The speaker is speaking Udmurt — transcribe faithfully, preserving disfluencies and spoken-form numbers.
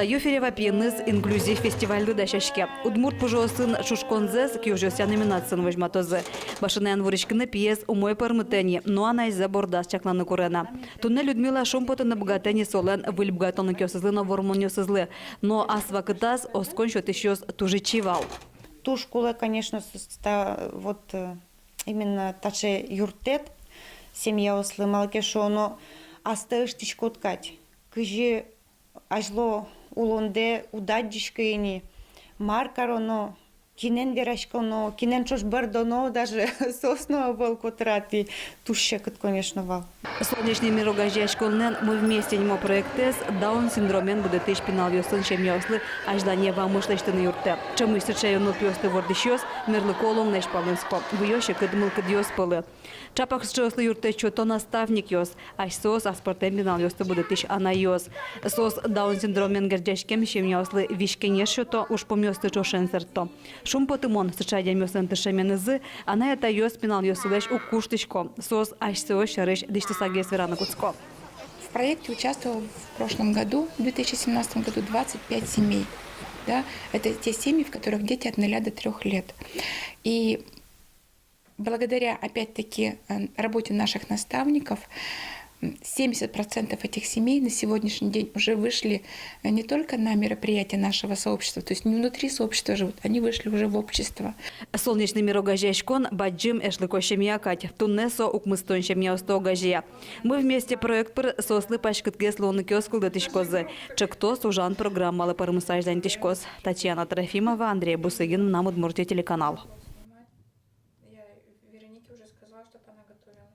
Юферева пиеныз инклюзив фестивальлы дасяське. Удмурт пужыосын чушконзэс киужъёсъя номинациын возьматозы. Машинаен вуриськыны пиез умой пӧрмытэ ни, но анайзэ бордаз чакланы куре на. Туннэ Людмила шумпотыны быгатэ ни солэн выль быгатонлыкъёсызлы но вормонъёсызлы. Но ас вакытаз оскон сётӥсьёс туж ичи вал. Туж кулэ, конечно, с-, ста-, вот, э, именно таӵе юрттэт семьяослы, малы ке шуоно, астэ ыштӥськод кадь, кызьы азьло улондэ уд адӟиськы ини, мар кароно, кинэн вераськоно, кинэн ӵош бӧрдоно, даже соос но ӧвӧл котырад, и туж секыт, конечно, вал. «Солнечный мир» огазеяськонлэн «Мы вместе» нимо проектэз Даун синдромен будэтӥсь пиналъёсын семьяослы азьлане вамыш лэсьтыны юрттэ. Ӵемысь сыӵе нылпиосты вордӥсьёс мерлыко улонлэсь палэнско, выё секыт мылкыдъёс пӧлы. Ӵапак сыӵеослы юрттэт сёто наставникъёс, асьсэос аспӧртэм пиналъёсты будэтӥсь анайёс. Соос Даун синдромен герӟаськем семьяослы визь-кенеш сёто, ужпумъёсты ӵошен сэртто. Шумпотымон, сыӵе адямиослэн тыршеменызы анай-атайёс пиналъёссылэсь уг куштӥсько, соос асьсэос сярысь дӥсьтысагес вераны кутско. В проекте участвовало в прошлом году, в две тысячи семнадцатом году, двадцать пять семей. Да? Это те семьи, в которых дети от нуля до трёх лет. И благодаря, опять-таки, э, работе наших наставников, м, семьдесят процентов этих семей на сегодняшний день уже вышли, э, не только на мероприятия нашего сообщества, то есть не внутри сообщества живут, они вышли уже в общество. «Солнечный мир» огазеяськон бадӟым эшлыко семья кадь. Туннэ со укмыстон семьяосты огазея. «Мы вместе» проект пыр соослы паськытгес луонлыкъёс кылдытӥськозы. Ӵектос ужан программалы пӧрмыса азьланьтӥськоз. Татьяна Трофимова, Андрей Бусыгин, «Мынам Удмуртие» телеканал. Я Веронике уже сказала, чтоб она готовилась.